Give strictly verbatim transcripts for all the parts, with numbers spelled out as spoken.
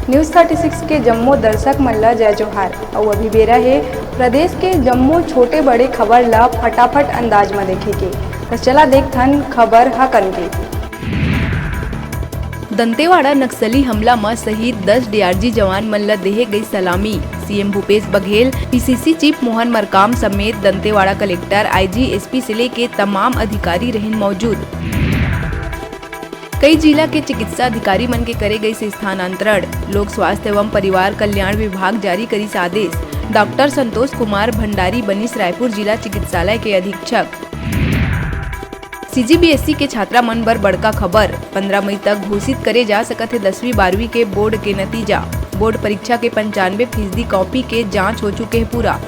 News thirty six के जम्मो दर्शक मन ल जय जोहार। अउ अभी बेरा हे प्रदेश के जम्मो छोटे बड़े खबर ल फटाफट अंदाज म देखे के। त चला देखथन खबर ह कन के। दंतेवाड़ा नक्सली हमला म शहीद दस डीआरजी जवान मन ल देहे गई सलामी। CM Bhupesh Baghel, PCC chief Mohan Markam समेत दंतेवाड़ा कलेक्टर, आईजी, एसपी से लेके तमाम अधिकारी रहिन मौजूद। कई जिला के चिकित्सा अधिकारी मन के करे गइस स्थानांतरण। लोक स्वास्थ्य एवं परिवार कल्याण विभाग जारी करिस आदेश। डॉक्टर संतोष कुमार भंडारी बनिस रायपुर जिला चिकित्सालय के अधीक्षक। सीजीबीएसई के छात्रा मन बर बड़का खबर, पंद्रह मई तक घोषित करे जा सकत हे दसवीं बारहवीं के बोर्ड के नतीजा। बोर्ड परीक्षा के पंचानवे फीसदी कॉपी के जांच हो चुके हे पूरा।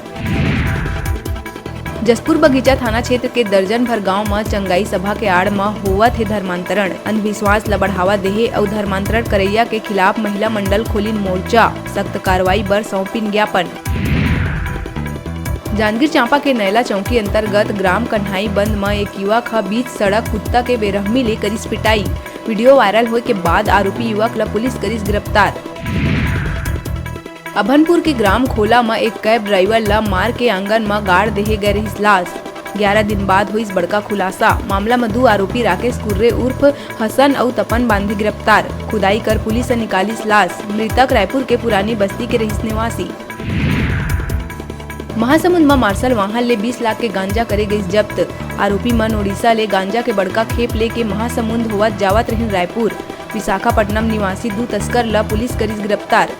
जसपुर बगीचा थाना क्षेत्र के दर्जन भर गांव म चंगाई सभा के आड़ म होवत हे धर्मांतरण। अंधविश्वास ल बढ़ावा देहे अउ धर्मांतरण करैया के खिलाफ महिला मंडल खोलिन मोर्चा, सख्त कार्रवाई बर सौंपिन ज्ञापन। जांजगीर चांपा के नैला चौकी अंतर्गत ग्राम कन्हाई बंद म एक युवक ह बीच सड़क कुत्ता के बेरहमी ले करिस पिटाई। वीडियो वायरल होय के बाद आरोपी युवक ल पुलिस करिस गिरफ्तार। अभनपुर के ग्राम खोला म एक कैब ड्राइवर ल मार के आंगन म गाड़ देहे गए रहिस लाश। ग्यारह दिन बाद होइस बड़का खुलासा। मामला म दू आरोपी राकेश कुर्रे उर्फ हसन अउ तपन बांधी गिरफ्तार। खुदाई कर पुलिस ह निकालिस लाश। मृतक रायपुर के पुरानी बस्ती के रहिस निवासी। महासमुंद म मार्शल वाहन ले बीस लाख के गांजा करे गइस जब्त। आरोपी मन ओडिशा ले गांजा के बड़का खेप लेके महासमुंद होवत जावत रहिन रायपुर। विशाखापट्टनम निवासी दू तस्कर ल पुलिस करिस गिरफ्तार।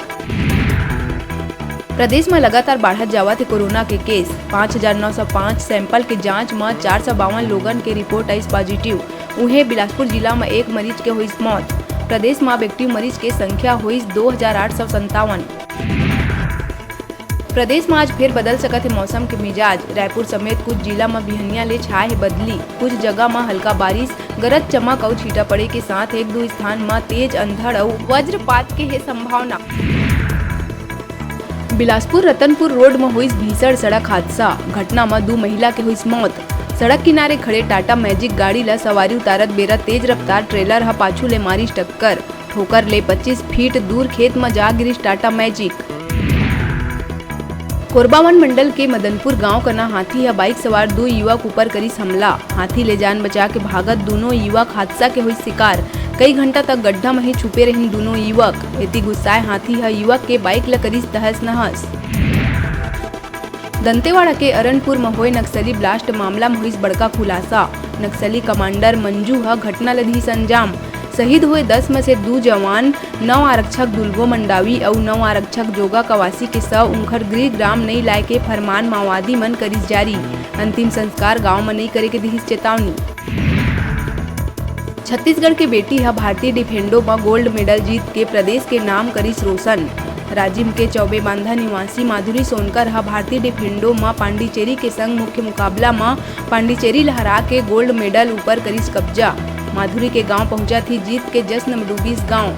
प्रदेश म लगातार बाढ़त जावत हे कोरोना के केस। पाँच हजार नौ सौ पाँच सैंपल के जांच म चार सौ बावन लोगन के रिपोर्ट आइस पॉजिटिव। उहें, बिलासपुर जिला म एक मरीज के होइस मौत। प्रदेश म अब एक्टिव मरीज के संख्या होइस दो हजार आठ सौ संतावन। प्रदेश म आज फेर बदल सकत हे मौसम के मिजाज। रायपुर समेत कुछ जिला म बिहनिया ले छाय हे बदली, कुछ जगह म हल्का बारिश, गरज चमक अउ छींटा पड़े के साथ एक दू स्थान म तेज अंधड़ अउ वज्रपात के हे संभावना। बिलासपुर रतनपुर रोड म होइस भीषण सड़क हादसा। घटना म दू महिला के होइस मौत। सड़क किनारे खड़े टाटा मैजिक गाड़ी ल सवारी उतारत बेरा तेज रफ्तार ट्रेलर ह पाछू ले मारिस टक्कर। ठोकर ले पच्चीस फीट दूर खेत म जा गिरिस टाटा मैजिक। कोरबावन मंडल के मदनपुर गांव कना हाथी ह बाइक सवार दू युवक ऊपर करिस हमला। हाथी ले जान बचा के भागत दूनों युवक हादसा के होइस शिकार। कई घंटा तक गड्ढा म ही छुपे रहिन दूनों युवक। एती गुस्साए हाथी ह युवक के बाइक ल करिस तहस नहस। दंतेवाड़ा के अरनपुर म होए नक्सली ब्लास्ट मामला म होइस बड़का खुलासा। नक्सली कमांडर मंजू ह घटना ल दिस अंजाम। शहीद होए दस म से दू जवान, नौ आरक्षक दुलगो मंडावी अउ नौ आरक्षक जोगा कवासी के शव उंखर गृह ग्राम नइ लाए के फरमान माओवादी मन करिस जारी। अंतिम संस्कार गांव म नइ करे के दिहिस चेतावनी। छत्तीसगढ़ के बेटी ह भारतीय डिफेंडो म गोल्ड मेडल जीत के प्रदेश के नाम करिस रोशन। राजिम के चौबे बांधा निवासी माधुरी सोनकर ह भारतीय डिफेंडो म पांडिचेरी के संग मुख्य मुकाबला म पांडिचेरी ल हरा के गोल्ड मेडल ऊपर करिस कब्जा। माधुरी के गांव पहुंचत ही जीत के जश्न म डूबिस गांव।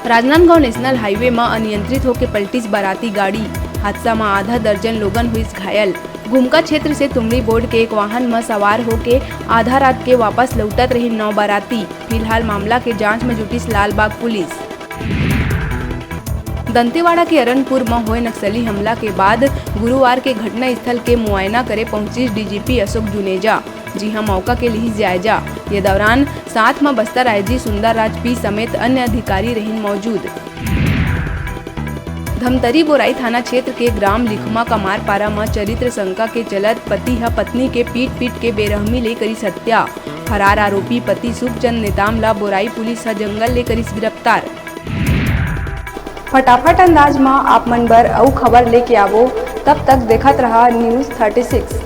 राजनांदगांव नेशनल हाईवे म अनियंत्रित होके पलटिस बाराती गाड़ी। हादसा म आधा दर्जन लोगन होइस घायल। घुमका क्षेत्र से तुमड़ी बोर्ड के एक वाहन म सवार होके आधा रात के वापस लौटत रहिन नौ बाराती। फिलहाल मामला के जांच म जुटिस लालबाग पुलिस। दंतेवाड़ा के अरनपुर म होए नक्सली हमला के बाद गुरुवार के घटना स्थल के मुआयना करे पहुंचिस डीजीपी अशोक जुनेजा। जिहां मौका के लिहिस जायजा। ये दौरान साथ म बस्तर आईजी सुंदर राज पी समेत अन्य अधिकारी रहिन मौजूद। धमतरी बोराई थाना क्षेत्र के ग्राम लिखमा कमारपारा म चरित्र शंका के चलत पति ह पत्नी के पीट-पीट के बेरहमी ले करिस हत्या। फरार आरोपी पति सुखचंद नेताम ल बोराई पुलिस ह जंगल ले करिस गिरफ्तार। फटाफट अंदाज म आप मन बर अउ खबर लेके आवो, तब तक देखत रहा News thirty six।